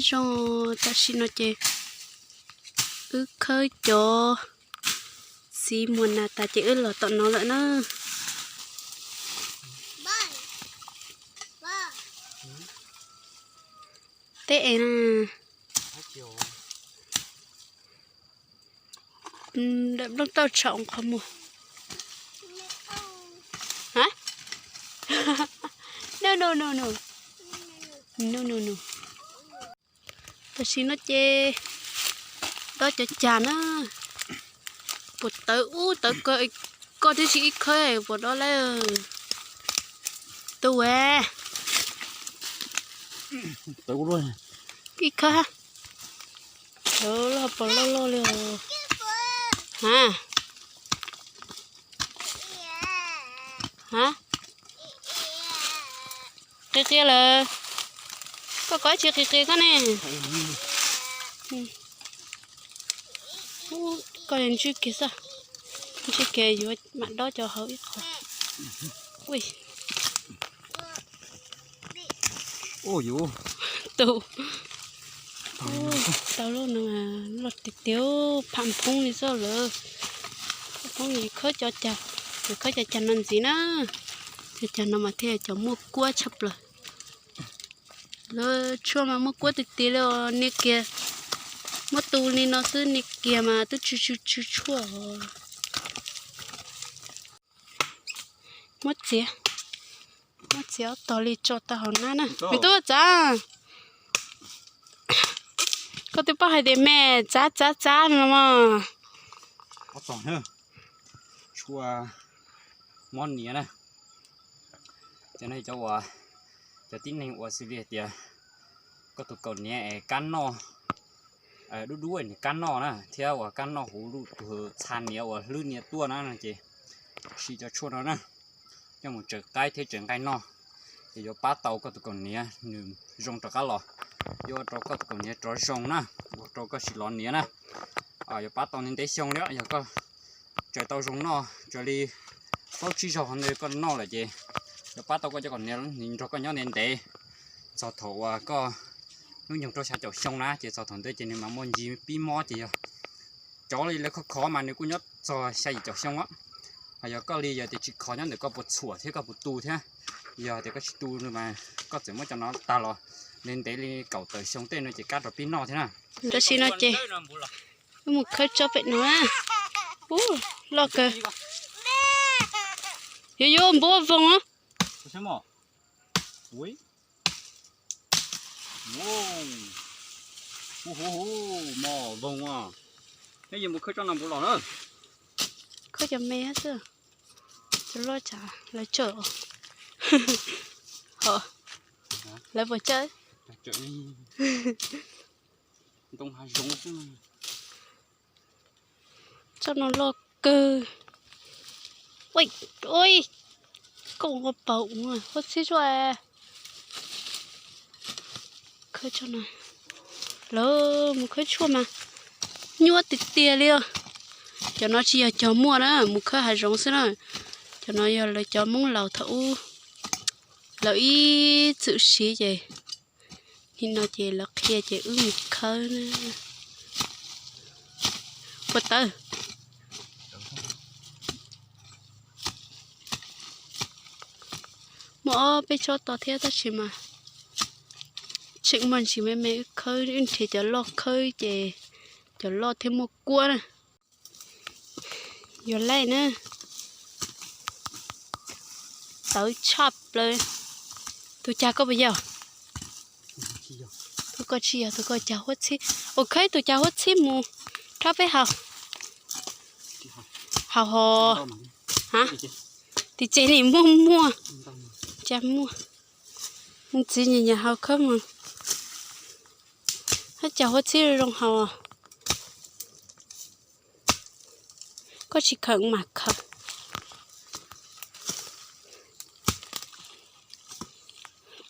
Zoo, tam sim no ces wb khawb cov txiv muas nas tas ces wb los tom no lawm na. Teb es na. Daim nplooj tauj tsham qhov muag. No no no no. No no no. Tam sim no ces dob cov cag na. Puas tawv ub tawv kawg, koj twb tsis ib khawb puas dob lawm. Tus ua ib khawb. Loj puas loj loj li os. Ha, ha. Qis qis lawm. Koj kov tsis qis qis koj ne. Koj ntswj kiag xwb. Ntswj kiag yuav mam dob cov hauv ib qho. Tus, tau loj no, loj tiag tiag, pham phoob li xwb lawm. Phoob, yus khawb cov cag, yus khawb cov cag no ntxiv na. Cov cag no mas thiaj cov muaj kuab tshaj plaws. Lawv tshuaj mas muaj kuab tiag tiag li os, niag kiag muab tu li no xwb, niag kiag mas twb tsw tsw tsw tshuaj. Muab txiav, muab txiav ob tog li tso tau hauv nab na. Me tub txav, koj twb paub hais tias me txav txav txav no mog. Tshuaj mob niam na. Cov no cov uas, cov tib neeg uas xws li hais tias koj tus kaus hniav es kab noj, dub dub es nws kab noj na, thiab uas kab noj huv lub tus txha hniav uas hlwb hniav tuaj na no ces siv cov tshuaj no na, coj mus tsaws qaib thiab tsaws nqaij noj, ces yuav pab tau koj tus kaus hniav nws zoo rov qab los, yuav ua rau koj tus kaus hniav rov zoo na, ua rau koj tsis lov hniav na. Yuav pab tau ntev ntev xyoo li, yog koj tsaws tau zoo noj, tsuas li plaub tsib zaug hauv ntawd koj noj lawm ces yuav pab tau koj cov kaus hniav nrog koj nyob ntev ntev, txog thaum uas koj hnub nyoog rau xya caum xyoo na, ces txog thaum ntawd ces nws mam muaj ntsis pib mob ces yog cov li lawv khov khov mas nws kuj nyob txog xya yim caum xyoo os. Ho yog koj li yog tias tsis khov nyob ntawm koj puas txhuam thiab koj puas tu thiab, yog tias koj tsis tu mas koj txawm muab cov no tag los ntev ntev li kaum tawm xyoo tej no ces kab rov pib noj thiab na. Tam sim no ces wb mus khawb tsob pem no na. Ub, loj kawg. Yuav yuav npua voog os. Hu hu hu, mos voog os. Neb yuav mus khawb tsob no npua los na. Khawb cov me xwb, cov loj tsam lawv tsawm. Ho, lawv puas tsawm? Ntoo hav zoov xwb. Tsob no loj kawg. Ui, ui, koj ua paus ua huab txhib zuaj. Khawb tsob no, lawv mus khawb tshuaj mas nyuaj tiag tiag li os. Cov no tsis yog cov muaj na, mus khawb hav zoov xwb na. Cov no yog lawv cov Hmoob laus thaum ub lawv ib txwm siv ces nim no ces lawv qhia ces wb mus khawb na. Puas tawv? Muaj ob peb tsob to thiab tab sis mas tseem muaj ntsis me me wb khawb, wb nrhiav cov loj khawb ces cov loj thiaj muaj kuab na. Yuav laij na. Tawv tshaj plaws. Tus cag koj puas yog? Tus koj tsis yog, tus koj cag huab txhib. Ua khawb tus cag huab txhib mus rhaub peb haus. Haus hos. Tim tsev nim muaj muaj. Cas muaj. Txiv nyiam nyiam haus khawb mus. Hab cag huab txhib zoo haus. Koj tsis khaws mas khaws.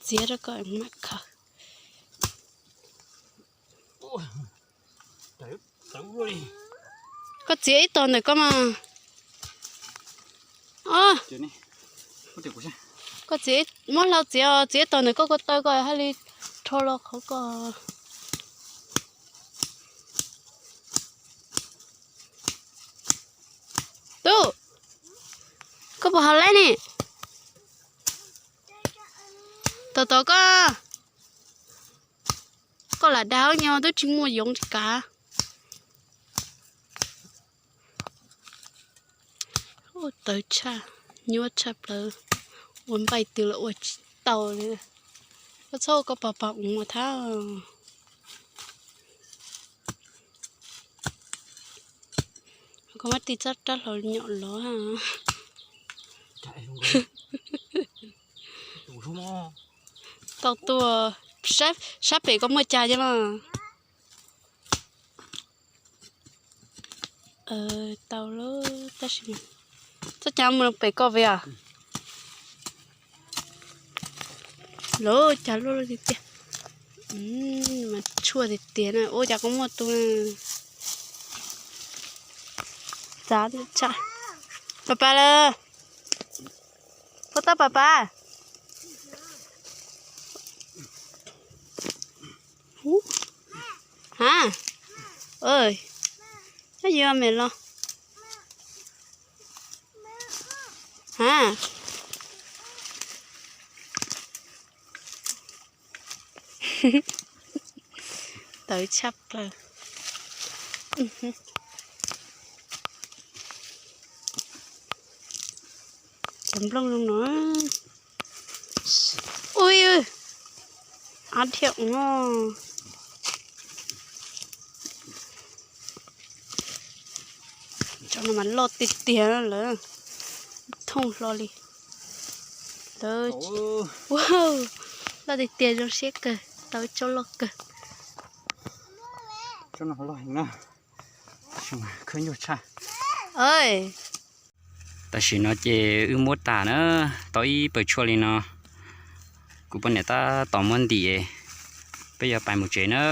Txiav rau koj mas khaws. Koj txiav ib tog ntawm koj mas. Koj txiav, muab hlau txiav, txiav ib tog ntawm koj ko taw koj haj li rho los qhov koj. Tub, koj puas haus laib ne? Tos tos koj, koj lam dag nyo twb tsis muaj yoov tsis kav. Ua tawv tshaj, nyuaj tshaj plaws, ua npaij twg los ua tsis tau li. Koj txhob ua koj pog pog ua thab. Koj muab tij txob rab hlau nyom los. Tau tuaj, sab pem koj muaj cag cov no. Tau lawm, tab sis txhob cag mus pem koj vim as. Lawv cag luaj luaj tiag tiag. Mas tshuaj tiag tiag na, ua cas koj muaj tus txav tshaj. Pas pas lawm, puas tau pas pas? Ha, nyob yuav me los. Ha, tawv tshaj plaws. Cov nplooj zoo no. Ui, ab dhiam no. Cov no mas loj tiag tiag lawm, thooj hlo li. Lawv, loj tiag tiag zoo siab kawg, tau ib tsob loj kawg. Khwb nyuaj tshaj. Tam sim no ces wb muab tag na, tau ib pawg tshuaj li no. Kuv poj niam tab tom muab ntim, peb yuav pais mus tsev na.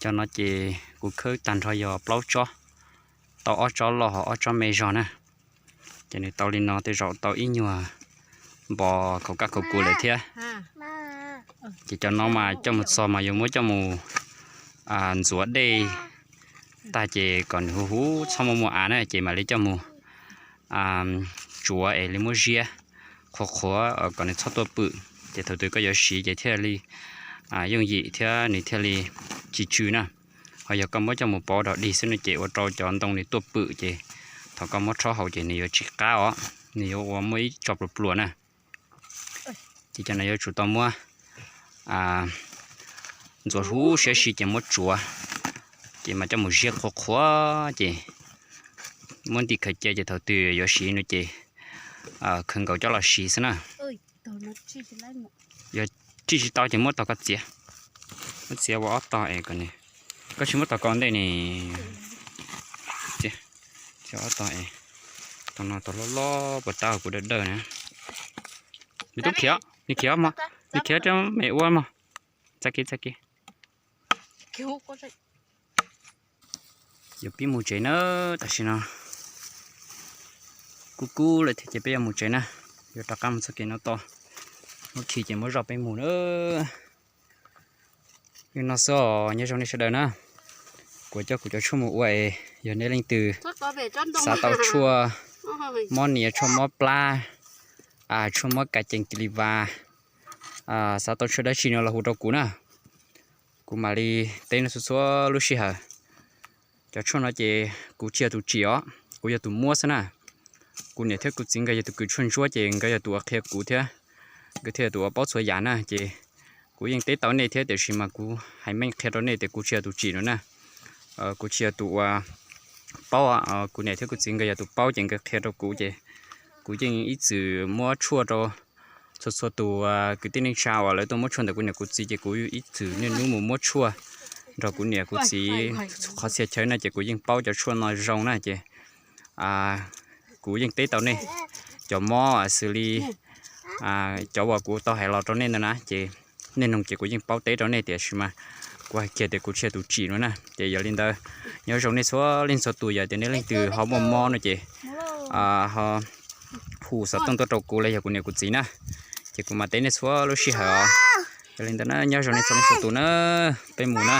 Cov no ces kuv khwb tag nrho yog plaub tsob, tau ob tsob loj ho ob tsob me zog na. Ces nws tau li no tej zaum tau ib nyuag npo khaum kaj khaum kuv lawm thiab. Ces cov no mas coj mus txog mas yuav muab coj mus ntxuav dej tag ces kom nws huv huv txhob muaj muaj av na ces mam li coj mus tsuav es li muab ziab qhuav qhuav kom nws txhob tuaj pwm. Ces thaum twg koj yuav siv ces thiaj li yooj yim thiab nws thiaj li tsis tsw na. Ho yog koj muab coj mus pov dog dig xwb no ces ua rau cov ntoo nws tuaj pwm ces thaum koj muab rhaub haus ces nws yuav tsis qab os, nws yuav ua muaj ib tso pluas pluas na. Ces cov no yuav tsum tau muab ntxuav huv siab si ces muab tsuav, ces mas coj mus ziab qhuav qhuav ces muab ntim khaws cia ces thaum twg yuav siv no ces khaws nkaus coj los siv xwb na. Yog tsij tsis tau ces muab tog koj txiav, muab txiav ua ob tog es kom nws, koj tsis muab tog koj ntej ni, txiav ob tog es, tog no tog loj loj puas tab kuv dawb dawb na. Nws tub khiav, nws khiav mog, nws khiav rau me ua mog. Txav kiag, txav kiag. Yuav pib mus tsev na, tam sim no kub kub lawm thiab ces peb yuav mus tsev na. Yuav rov qab mus txoj kev no tod, muab khi ces muab zoj peb mus na. Li no xwb os, nyob zoo nej sawv daws na. Kuv coj kuv cov tshuaj mus ua es yog nej leej twg xav tau tshuaj mob nias tshuaj mob plab, tshuaj mob kas cees kis li vas, xav tau tshuaj dab tsi no los hu rau kuv na. Kuv mam li teb nej txhua txhua lub sij hawm. Cov tshuaj no ces kuv tsis yog tus tsim os, kuv yog tus muab xwb na. Kuv niam thiab kuv txiv nkawd yog tus kws tshuaj ntsuab ces nkawd yog tus uas qhia kuv thiab, nkawd thiaj yog tus uas paub txhua yam na. Ces kuv yeej teb tau nej thiab tiam sis mas kuv hais meej qhia rau nej tias kuv tsis yog tus tsim no na. Kuv tsis yog tus uas paub, kuv niam thiab kuv txiv nkawd yog tus paub ces nkawd qhia rau kuv ces kuv yeej ib txwm muab tshuaj rau txhua txhua tus kwv tij neej tsa uas lawv tuaj muab tshuaj ntawm kuv niam kuv txiv ces kuv ib txwm niaj hnub mus muab tshuaj nrog kuv niam kuv txiv qhov txhia chaw na ces kuv yeej paub cov tshuaj no zoo na ces kuv yeej teb tau nej. Cov mob xws li cov uas kuv tau hais los rau nej ntawd na ces nej noog ces kuv yeej paub teb rau nej tiam sis mas kuv hais kiag tias kuv tsis yog tus tsim no na. Ces yog li ntawd nyob zoo nej txhua leej txhua tus, yog tias nej leej twg ho muaj mob no ces ho hu xov tooj tuaj rau kuv los yog kuv niam kuv txiv na, ces kuv mam teb nej txhua lub sij hawm os. Yog li ntawd na nyob zoo nej txhua leej txhua tus na, peb mus na.